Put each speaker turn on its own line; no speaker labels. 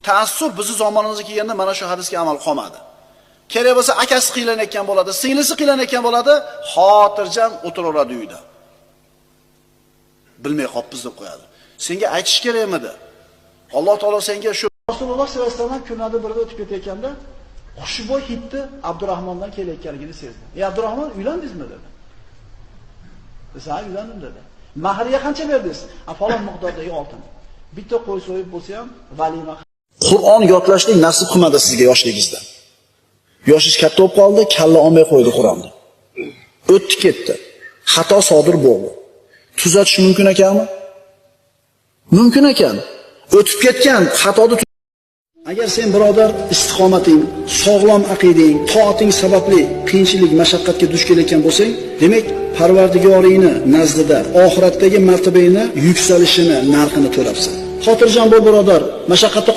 Taassub bizni zamonimizga kelganda mana shu hadisga amal qolmadi. Kerak bo'lsa akasi qiylanayotgan bo'ladi, singlisi qiylanayotgan bo'ladi, xotirjam o'tiraveradi uyda. Bilmay qolibmiz deb qo'yadi. Senga aytish kerakmidi? Alloh taolo senga shu Rasululloh sollallohu alayhi vasallam kunlarda birida o'tib ketayotganda xushbo'y hidni Abdurrahmondan kelayotganligini sezdi. "Ey Abdurrahmon, uylandingizmi?" dedi. Desa, "Uylandim" dedi. "Mahriga qancha berdingiz?" "A, falon miqdordagi oltin." Bitta qo'y so'yib bo'lsa ham valima. Qur'on yodlashlik nasib qilmadi sizga yoshligingizda. Yoshingiz katta bo'lib qoldi, kalla olmay qo'ydi Qur'onni. O'tdi ketdi. Xato sodir bo'ldi. Tuzatish mumkin ekanmi? Mumkin ekan. O'tib ketgan xatoni. Agar sen birodar istiqomating, sog'lom aqidang, toating sababli qiyinchilik, mashaqqatga duch kelayotgan bo'lsang, demak, Parvardigoringni nazdida oxiratdagi martabangni yuksalishini narxini to'labsan. Xotirjam bo'l birodar, mashaqqatda